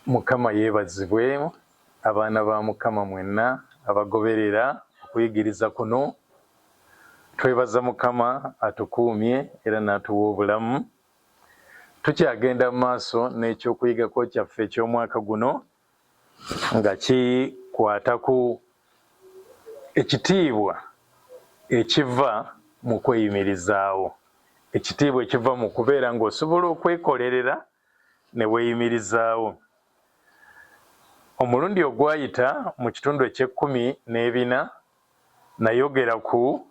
Mukama yeebazibwe abaana ba Mukama mwenna abagoberera okuyigiriza kuno. Twebaza Mukama atukuumye era n'atuwa obulamu. Tukyagenda mu maaso n'ekyokuyigako kyaffe eky'omwaka guno nga kikwata ku ekitiibwa ekiva mu kweyimirizaawo, ekitiibwa ekiva mu kubeera ng'osobola okwekolerera ne weeyimirizaawo. Omulundi ogwayita mu kitundu eky'ekkumi n'ebina nayogera ku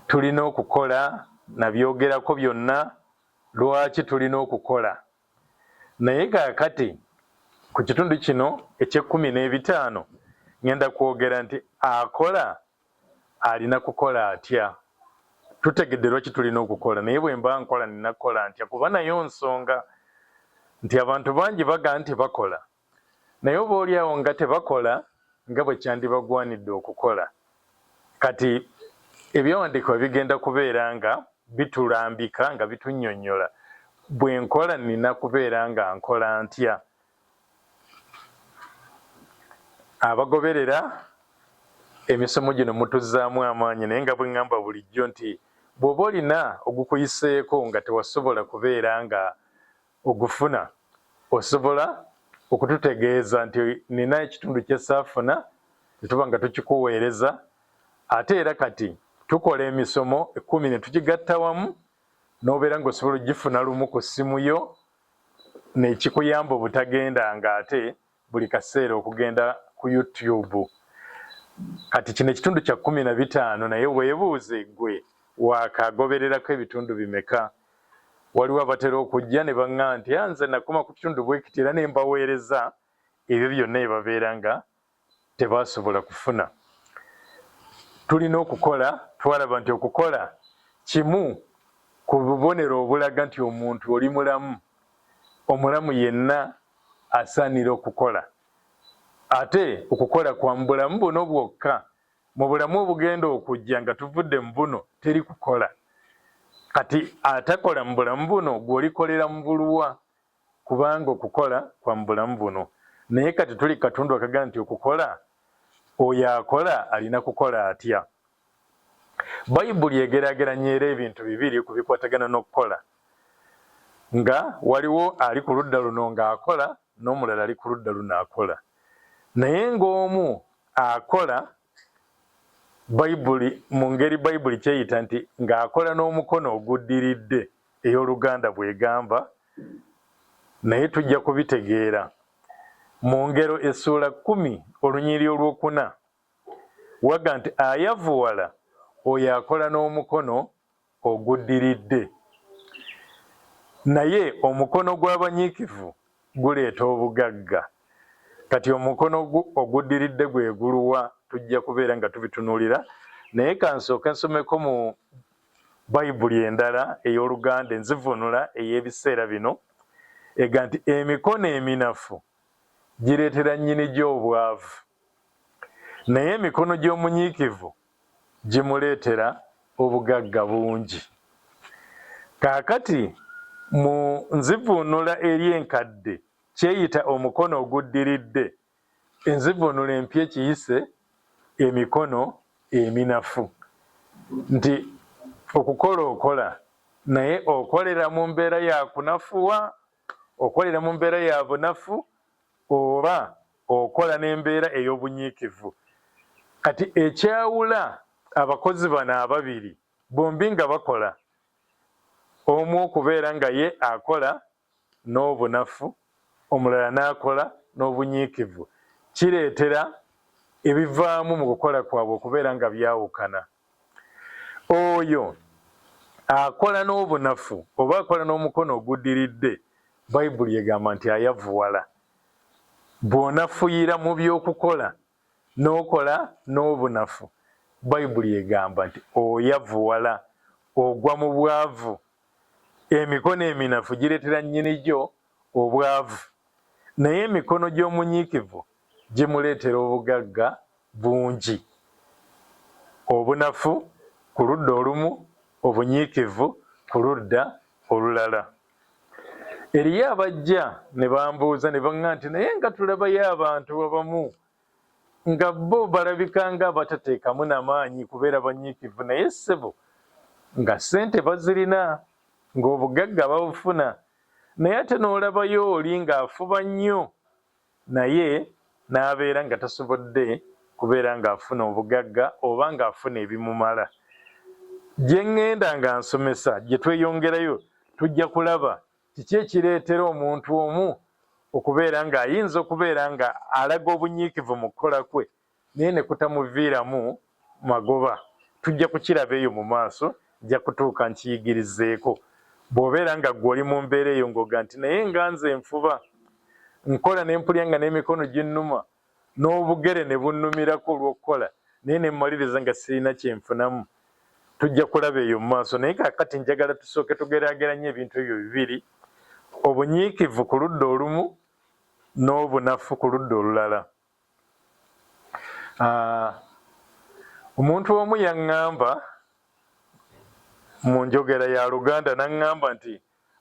tulina okukola, nabyogerako byonna lwaki tulina okukola. Naye kaakati ku kitundu kino eky'ekkumi n'ebitaano ŋŋenda kwogera nti akola alina kukola atya? Tutegedde lwaki tulina okukola, naye bwe mba nkola nina kukola ntya? Kuba nayo nsonga nti abantu bangi baga nti bakola, naye oba oli awo nga tebakola nga bwe kyandibagwanidde okukola. Kati ebyawandiikibwa bigenda kubeera nga bitulambika, nga bitunnyonnyola bwe nkola nina kubeera nga nkola ntya. Abagoberera emisomo gino mutuzzaamu amaanyi naye nga bwe ŋŋamba bulijjo nti bw'oba olina ogukuyiseeko nga tewasobola kubeera nga ogufuna osobola okututegeeza nti nina ekitundu kye saafuna ne tuba nga tukikuweereza ate era kati tukola emisomo ekkumi ne tugigatta wamu n'obeera ng'osobola okugifuna lumu ku ssimu yo nekikuyamba obutagenda nga ate buli kaseera okugenda ku YouTube. Kati kino ekitundu kya 15 naye weebuuze gwe waakagobererako ebitundu bimeka? Waliwo abatera okujja ne baŋŋa nti ah, nze nakoma ku kitundu bwekiti era ne mbaweereza ebyo byonna bye babeera nga tebasobola kufuna. Tulina okukola, twalaba nti okukola kimu ku bubonero obulaga nti omuntu oli mulamu. Omulamu yenna asaanira okukola. Ate okukola kwa mu bulamu buno bwokka. Mu bulamu obugenda okujja nga tuvudde mu buno teri kukola. Kati atakola mu bulamu buno gwe olikolera mu buluwa? Kubanga okukola kwa mu bulamu buno. Naye kati tuli ku katundu akagamba nti okukola, oyo akola alina kukola atya? Bayibuli egeraageranya era ebintu bibiri ku bikwatagana n'okukola, nga waliwo ali ku ludda luno ng'akola n'omulala ali ku ludda luno akola. Naye ng'omu akola Bayibuli mu ngeri Bayibuli ky'eyita nti ng'akola n'omukono oguddiridde, ey'Oluganda bw'egamba, naye tujja kubitegeera. Mu Ngero essuula kkumi olunyiriri olw'okuna Waga nti ayavuwala oyo akola n'omukono oguddiridde, naye omukono gw'abanyiikivu guleeta obugagga. Kati omukono oguddiridde gwe guluwa? Tujja kubeera nga tubitunuulira, naye ka nsooke nsomeko mu Bayibuli endala ey'Oluganda enzivuunula ey'ebiseera bino ega nti emikono eminafu gireetera nnyini gyo obwavu, naye emikono gy'omunyiikivu gimuleetera obugagga bungi. Kaakati mu nzivuunula eri enkadde kyeyita omukono oguddiridde, enzivuunula empya ekiyise emikono eminafu, nti okukola okola naye okolera mu mbeera ya kunafuwa, okolera mu mbeera ya bunafu. oba okola n'embeera ey'obunyiikivu. Kati ekyawula abakozi bano ababiri bombi nga bakola, omu okubeera nga ye akola n'obunafu omulala n'akola n'obunyiikivu, kireetera ebivaamu mu kukola kwabwe okubeera nga byawukana. Oyo akola n'obunafu oba akola n'omukono oguddiridde, Bayibuli egamba nti ayavuwala. Bw'onafuyira mu by'okukola n'okola n'obunafu, Bayibuli egamba nti oyavuwala, ogwa mu bwavu. Emikono eminafu gireetera nnyini gyo obwavu, naye emikono gy'omunyiikivu gimuleetera obugagga bungi. Obunafu ku ludda olumu, obunyiikivu ku ludda olulala. Eriyo abajja ne bambuuza ne baŋŋa nti naye nga tulabayo abantu abamu nga bo balabika nga abatateekamu na maanyi kubeera banyiikivu naye ssebo nga ssente bazirina ng'obugagga babufuna naye ate n'olabayo oli ng'afuba nnyo naye n'abeera nga tasobodde kubeera ng'afuna obugagga oba ng'afuna ebimumala. Gye ŋŋenda nga nsomesa gye tweyongerayo tujja kulaba kiki ekireetera omuntu omu okubeera ng'ayinza okubeera nga alaga obunyiikivu mu kukola kwe naye ne kutamuviiramu magoba. Tujja kukiraba eyo mu maaso, nja kutuuka nkiyigirizeeko. Bw'obeera nga ggwe oli mu mbeera eyo ng'oga nti naye nga nze nfuba, nkola ne mpulira nga n'emikono ginnuma n'obugere ne bunnumirako olw'okukola naye ne mmaliriza nga sirina kye nfunamu. Tujja kulaba eyo mu maaso naye kaakati njagala tusooke tugeraageranye ebintu ebyo bibiri, obunyiikivu ku ludda olumu n'obunafu ku ludda olulala. Omuntu omu yaŋŋamba mu njogera ya Luganda n'aŋŋamba nti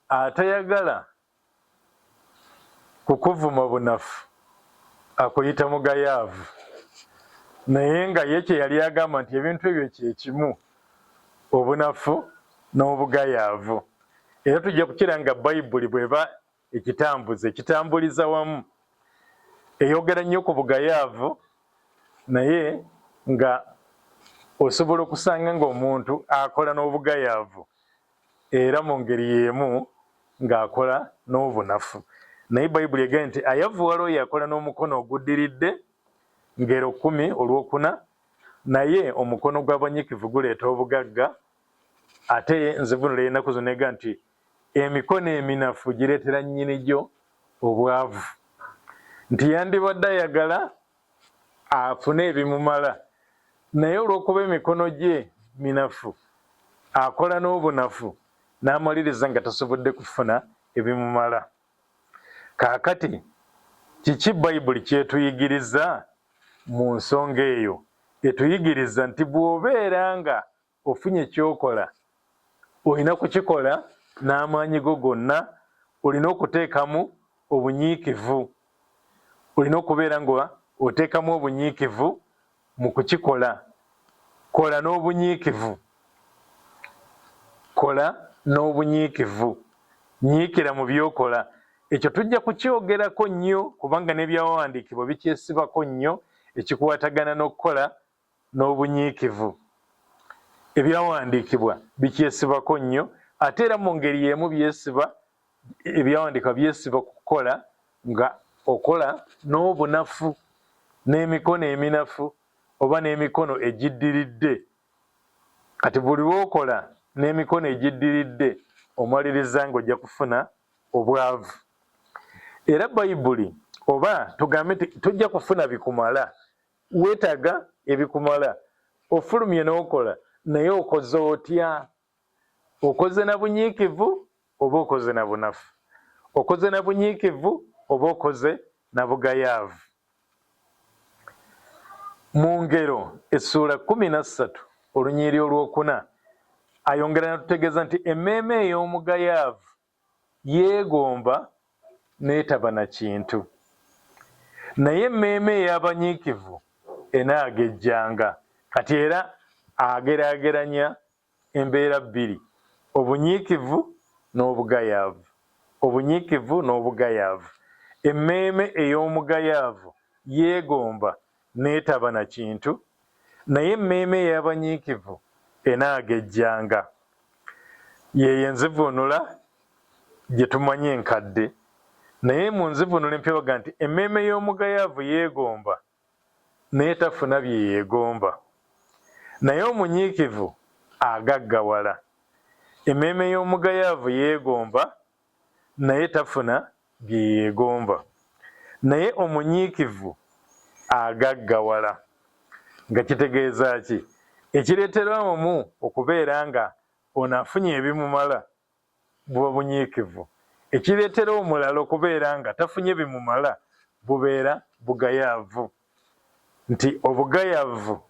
atayagala kukuvuma bunafu akuyita mugayaavu naye nga ye kye yali agamba nti ebintu ebyo kye kimu obunafu n'obugayaavu era tujja kukira nga Bayibuli bw'eba ekitambuza ekitambuliza wamu eyogera nnyo ku bugayaavu naye nga osobola okusanga ng'omuntu akola n'obugayaavu era mu ngeri y'emu ng'akola n'obunafu naye Bayibuli egambye nti ayavuwala oyo akola n'omukono oguddiridde ngero kkumi olwokuna naye omukono gw'abanyikivu guleeta obugagga ate nzivunula ey'ennaku zino ega nti emikono eminafu gireetera nnyini gyo obwavu nti yandibadde ayagala afune ebimumala naye olw'okuba emikono gye minafu akola n'obunafu n'amaliriza nga tasobodde kufuna ebimumala. Kaakati kiki Bayibuli ky'etuyigiriza mu nsonga eyo? Etuyigiriza nti bw'obeera nga ofunye ky'okola, olina kukikola n'amaanyi go gonna, olina okuteekamu obunyiikivu. Olina okubeera nga oteekamu obunyiikivu mu kukikola. Kola n'obunyiikivu. Kola n'obunyiikivu. Nyiikira mu by'okola. Ekyo tujja kukyogerako nnyo kubanga n'ebyawandiikibwa bikyesibako nnyo ekikwatagana n'okukola n'obunyiikivu. Ebyawandiikibwa bikyesibako nnyo ate era mu ngeri y'emu byesiba ebyawandiikibwa byesiba ku kukola nga okola n'obunafu n'emikono eminafu oba n'emikono egiddiridde. Kati buli lw'okola n'emikono egiddiridde omaliriza ng'ojja kufuna obwavu. Era Bayibuli oba tugambe nti tojja kufuna bikumala Weetaga ebikumala, ofulumye n'okola, naye okoze otya? Okoze na bunyiikivu oba okoze na bunafu? Okoze na bunyiikivu oba okoze na bugayaavu? Mu Ngero essuula 13 olunyiriri olwokuna ayongera n'atutegeeza nti emmeeme ey'omugayaavu yeegomba n'etaba na kintu, naye emmeeme ey'abanyiikivu enaagejjanga. Kati era ageraageranya embeera bbiri, obunyiikivu n'obugayaavu, obunyiikivu n'obugayaavu. Emmeeme ey'omugayaavu yeegomba n'etaba na kintu, naye emmeeme ey'abanyiikivu enaagejjanga. Yeeyo enzivuunula gye tumanyi enkadde. Naye mu nzivuunula empya baga nti emmeeme y'omugayaavu yeegomba naye tafuna bye yeegomba, naye omunyiikivu agaggawala. Emmeeme y'omugayaavu yeegomba naye tafuna bye yeegomba, naye omunyiikivu agaggawala. Nga kitegeeza ki? Ekireetera omu okubeera nga ono afunye ebimumala buba bunyiikivu. Ekireetera omulala okubeera nga tafunye bimumala bubeera bugayaavu. Nti obugayaavu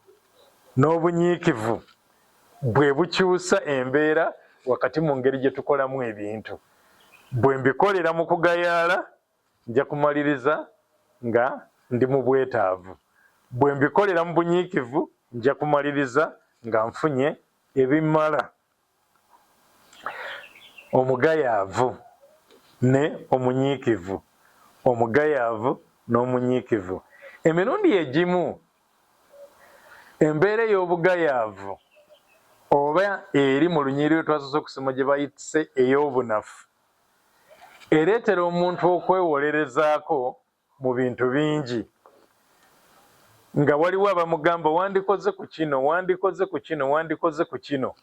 n'obunyiikivu bwe bukyusa embeera wakati mu ngeri gye tukolamu ebintu. Bwe mbikolera mu kugayaala nja kumaliriza nga ndi mu bwetaavu. Bwe mbikolera mu bunyiikivu nja kumaliriza nga nfunye ebimmala. Omugayaavu ne omunyiikivu. Omugayaavu n'omunyiikivu. Emirundi egimu embeera ey'obugayaavu oba eri mu lunyiriri lwe twasoose okusoma gye bayise ey'obunafu ereetera omuntu okwewolerezaako mu bintu bingi nga waliwo abamugamba wandikoze ku kino, wandikoze ku kino, wandikoze ku kino,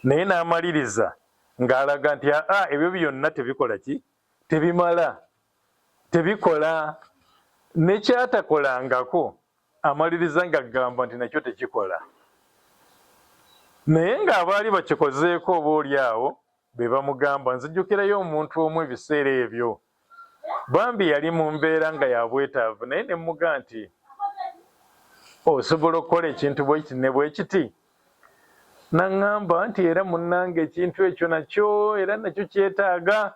naye n'amaliriza ng'alaga nti aa ebyo byonna tebikola ki, tebimala, tebikola, ne ky'atakolangako amaliriza ng'agamba nti nakyo tekikola. Naye ng'abaali bakikozeeko oba oli awo be bamugamba. Nzijukirayo omuntu omu ebiseera ebyo Bambi yali mu mbeera nga ya bwetaavu naye ne mmuga nti osobola okukola ekintu bwe kiti ne bwe kiti? N'aŋŋamba nti era munnange ekintu ekyo nakyo era nakyo kyetaaga.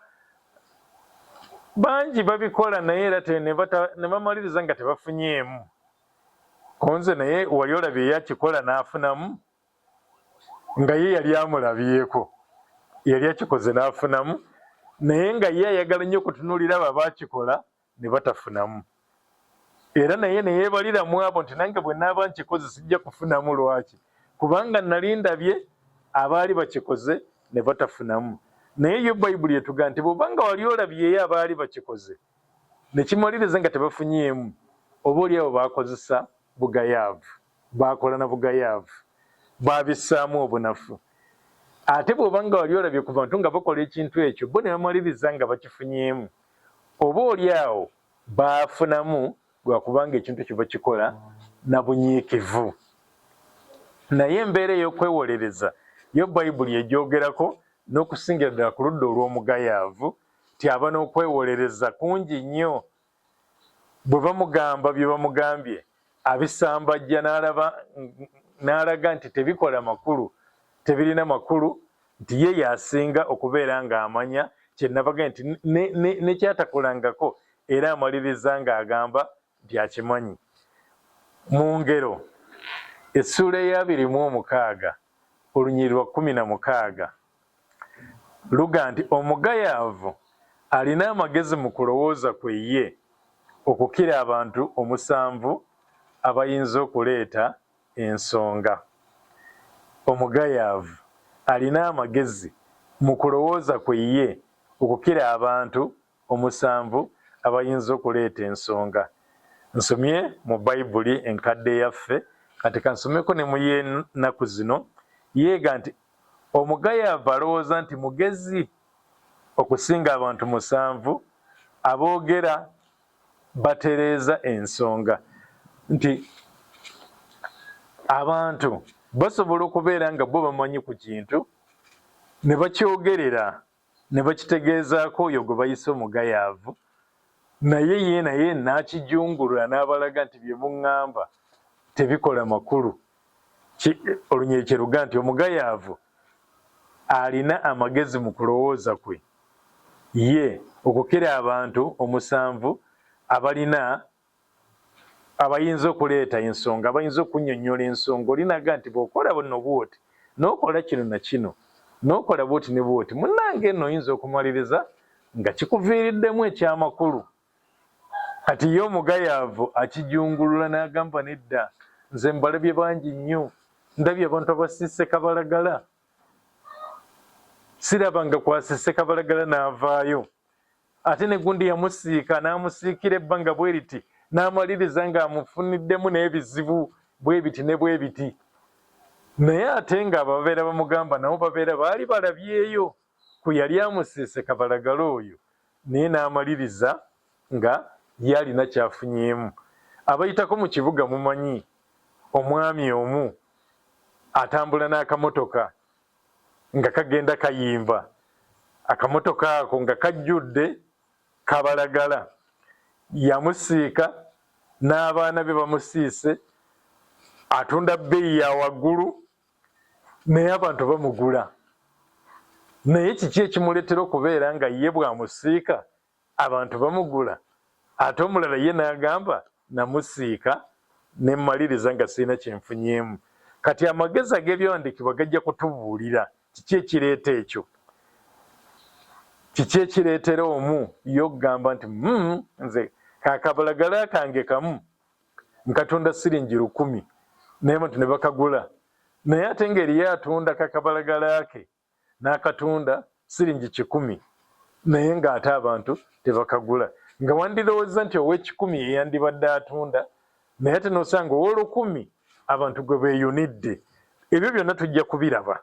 Bangi babikola naye era ne bamaliriza nga tebafunyeemu. Ko nze naye wali olabye yakikola n'afunamu? Nga ye yali amulabyeko, yali akikoze n'afunamu, naye nga ye ayagala nnyo okutunuulira abo abaakikola ne batafunamu. Era naye ne yeebalira mu abo nti nange bwe naaba nkikoze sijja kufunamu. Lwaki? Kubanga nali ndabye abaali bakikoze ne batafunamu. Naye yo Bayibuli etuga nti bw'oba nga wali olabyeyo abaali bakikoze ne kimaliriza nga tebafunyeemu, oba oli abo baakozesa bugayaavu. Baakola na bugayaavu, baabissaamu obunafu. Ate bw'oba nga wali olabye ku bantu nga bakola ekintu ekyo, bo ne bamaliriza nga bakifunyeemu, oba oli awo baafunamu lwa kubanga ekintu ekyo bakikola na bunyiikivu. Naye embeera ey'okwewolereza yo Bayibuli egyogerako n'okusingira ddala ku ludda olw'omugayaavu, nti aba n'okwewolereza kungi nnyo. Bwe bamugamba bye bamugambye abisambajja n'alaba n'alaga nti tebikola makulu, tebirina makulu, nti ye y'asinga okubeera ng'amanya kye nabagambye nti ne ky'atakolangako era amaliriza ng'agamba nti akimanyi. Mu Ngero essuula ey'abiri mu omukaaga olunyiriri lwa 16 luga nti omugayaavu alina amagezi mu kulowooza kwe ye okukira abantu omusanvu abayinza okuleeta ensonga. Omugayaavu alina amagezi mu kulowooza kwe ye okukira abantu omusanvu abayinza okuleeta ensonga. Nsomye mu Bayibuli enkadde eyaffe, kati kansomeko ne mu y'ennaku zino, yeega nti omugayaavu alowooza nti mugezi okusinga abantu musanvu aboogera batereeza ensonga. Nti abantu basobola okubeera nga bo bamanyi ku kintu ne bakyogerera ne bakitegeezaako oyo gwe bayise omugayaavu, naye ye naye n'akijungulula n'abalaga nti bye muŋŋamba tebikola makulu. Olunyiriri kye luga nti omugayaavu alina amagezi mu kulowooza kwe ye okukira abantu omusanvu abalina abayinza okuleeta ensonga, abayinza okunnyonnyola ensonga. Oli naga nti bw'okola buno bw'oti, n'okola kino na kino, n'okola bw'oti ne bw'oti, munnange nno oyinza okumaliriza nga kikuviiriddemu eky'amakulu. Kati ye omugayaavu akijungulula n'agamba, nedda, nze mbalabye bangi nnyo, ndabye abantu abasiise kabalagala, siraba nga kwasise kabalagala n'avaayo, ate ne gundi yamusiika n'amusiikira ebbanga bwe riti n'amaliriza ng'amufuniddemu n'ebizibu bwe biti ne bwe biti. Naye ate nga babeera bamugamba nabo babeera baali balabyeyo ku yali amusiise kabalagala oyo, naye n'amaliriza nga ye alina ky'afunyeemu. Abayitako mu kibuga mumanyi omwami omu atambula n'akamotoka nga kagenda kayimba, akamotoka ako nga kajjudde kabalagala, yamusiika n'abaana be bamusiise, atunda bbeeyi ya waggulu naye abantu bamugula. Naye kiki ekimuleetera okubeera nga ye bw'amusiika abantu bamugula, ate omulala ye n'agamba namusiika ne mmaliriza nga sirina kye nfunyeemu? Kati amagezi ag'ebyawandiikibwa gajja kutubuulira kiki ekireeta ekyo, kiki ekireetera omu ye okugamba nti nze kakabalagala kange kamu nkatunda siringi 1000 naye abantu ne bakagula, naye ate ng'eriyo atunda kakabalagala ke n'akatunda siringi 100 naye ng'ate abantu tebakagula, nga wandirowooza nti ow'ekikumi ye yandibadde atunda, naye ate n'osanga ow'olukumi abantu gwe beeyunidde. Ebyo byonna tujja kubiraba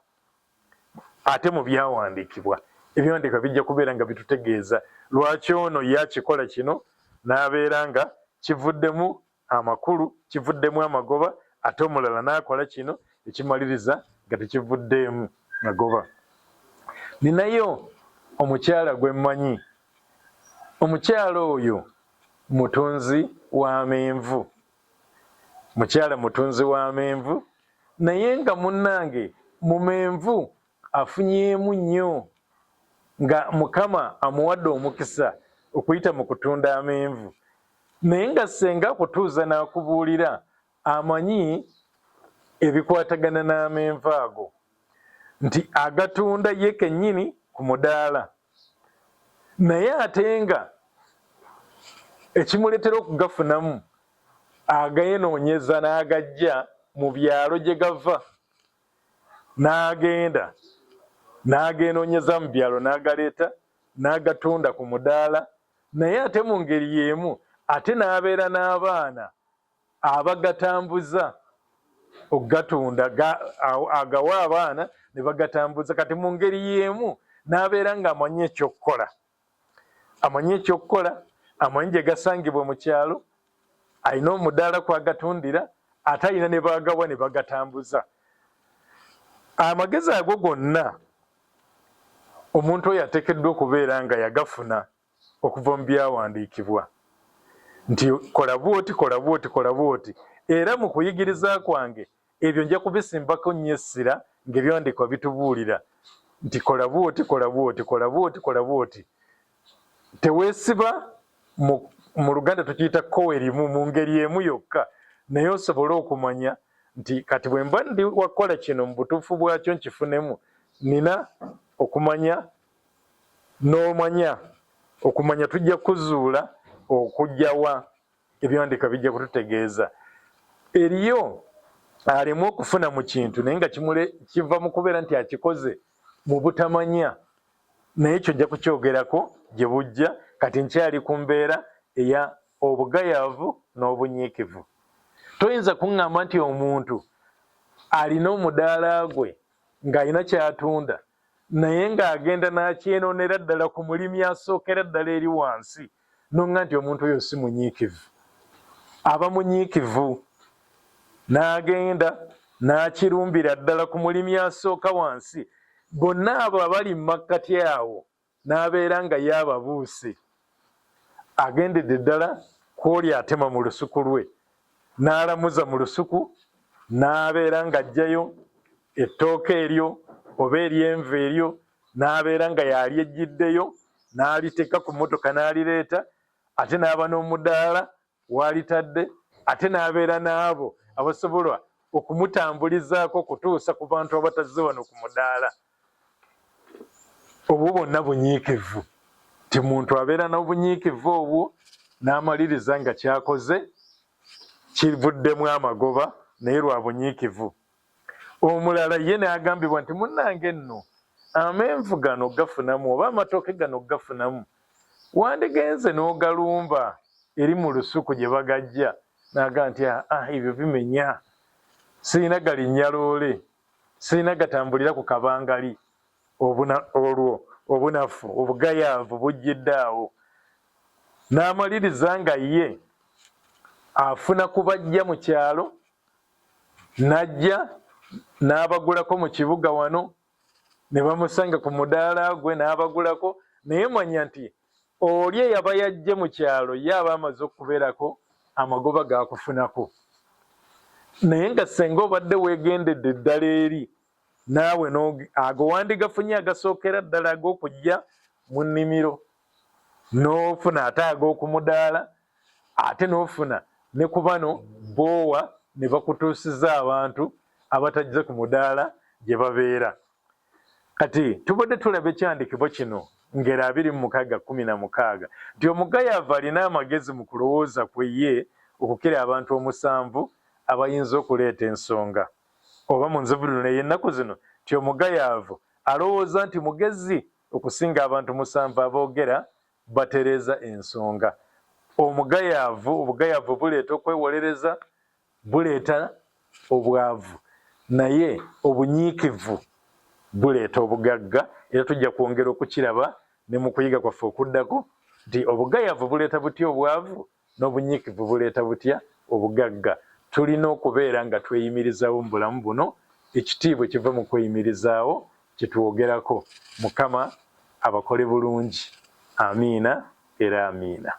ate mu byawandiikibwa. Ebyawandiikibwa bijja kubeera nga bitutegeeza lwaki ono ye akikola kino n'abeera nga kivuddemu amakulu, kivuddemu amagoba, ate omulala n'akola kino ekimaliriza nga tekivuddeemu magoba. Ninayo omukyala gwe mmanyi. Omukyala oyo mutunzi w'amenvu, mukyala mutunzi w'amenvu, naye nga munnange mu menvu afunyeemu nnyo, nga Mukama amuwadde omukisa okuyita mu kutunda amenvu. Naye nga ssenga akutuuza n'akubuulira, amanyi ebikwatagana n'amenvu ago, nti agatunda ye kennyini ku mudaala, naye ate nga ekimuleetera okugafunamu agenoonyeza n'agajja mu byalo gye gava, n'agenda n'agenoonyeza mu byalo n'agaleeta n'agatunda ku mudaala, naye ate mu ngeri y'emu ate n'abeera n'abaana abagatambuza okugatunda, agawa abaana ne bagatambuza. Kati mu ngeri y'emu n'abeera ng'amanyi ekyokukola, amanyi ekyokukola, amanyi gye gasangibwa mu kyalo, alina omudaala kw'agatundira, ate alina ne bagawa ne bagatambuza. Amagezi ago gonna omuntu oyo ateekeddwa okubeera nga yagafuna okuva mu byawandiikibwa, nti kola bw'oti, kola bw'oti, kola bw'oti. Era mu kuyigiriza kwange ebyo nja kubisimbako nnyo essira, ng'ebyawandiikibwa bitubuulira nti kola bw'oti, kola bw'oti, kola bw'oti, kola bw'oti. Teweesiba mu Luganda tukiyita kkowe limu, mu ngeri emu yokka, naye osobole okumanya nti kati bwe mba ndi wakukola kino mu butuufu bwakyo nkifunemu, nina okumanya n'omanya. Okumanya tujja kuzuula okujja wa ebyawandiikibwa bijja kututegeeza. Eriyo alemu okufuna mu kintu naye nga kiva mu kubeera nti akikoze mu butamanya, naye ekyo nja kukyogerako gye bujja. Kati nkyali ku mbeera eya obugayaavu n'obunyiikivu. Toyinza kuŋŋamba nti omuntu alina omudaala gwe ng'alina ky'atunda naye ng'agenda n'akyenonera ddala ku mulimi asookera ddala eri wansi, nonga nti omuntu oyo si munyiikivu. Aba munyiikivu n'agenda n'akirumbira ddala ku mulimi asooka wansi, bonna abo abali mu makkati awo n'abeera nga ye ababuuse, agendedde ddala kw'oli atema mu lusuku lwe, n'alamuza mu lusuku, n'abeera ng'aggyayo ettooke eryo oba eryenvu eryo, n'abeera nga y'alyejjiddeyo, n'aliteeka ku mmotoka n'alireeta, ate n'aba n'omudaala w'alitadde, ate n'abeera n'abo abasobola okumutambulizaako okutuusa ku bantu abatazze wano ku mudaala. Obwo bwonna bunyiikivu, nti muntu abeera n'obunyiikivu obwo n'amaliriza nga kyakoze kivuddemu amagoba naye lwa bunyiikivu. Omulala ye n'agambibwa nti munnange nno amenvu gano gafunamu oba amatooke gano gafunamu wandigenze n'ogalumba eri mu lusuku gye bagajja n'agamba nti ah, ah ebyo bimenya sirina galinnya loole sirina gatambulira ku kabangali olwo obunafu obugayaavu bujjidde awo n'amaliriza nga ye afuna kubajja mu kyalo n'ajja n'abagulako mu kibuga wano ne bamusanga ku mudaala gwe n'abagulako naye manya nti oli eyaba yajje mu kyalo ye aba amaze okubeerako amagoba gakufunako naye nga senga obadde weegendedde ddala eri naawe ago wandigafunye agasookera ddala ag'okujja mu nnimiro n'ofuna ate ag'okumudaala ate n'ofuna ne ku bano boowa ne bakutuusiza abantu abatajze ku mudaala gye babeera. Kati tubadde tulaba ekyandikibwa kino Ngero 26:16 nti omugayaavu alina amagezi mu kulowooza kwe ye okukira abantu omusanvu abayinza okuleeta ensonga. Oba mu nzivunulo ey'ennaku zino nti omugayaavu alowooza nti mugezi okusinga abantu musanvu aboogera batereeza ensonga. Omugayaavu, obugayaavu buleeta okwewolereza, buleeta obwavu, naye obunyiikivu buleeta obugagga era tujja kwongera okukiraba ne mu kuyiga kwaffe okuddako nti obugayaavu buleeta butya obwavu n'obunyiikivu buleeta butya obugagga. Tulina okubeera nga tweyimirizaawo mu bulamu buno, ekitiibwa ekiva mu kweyimirizaawo kye twogerako. Mukama abakole bulungi. Amiina era amiina.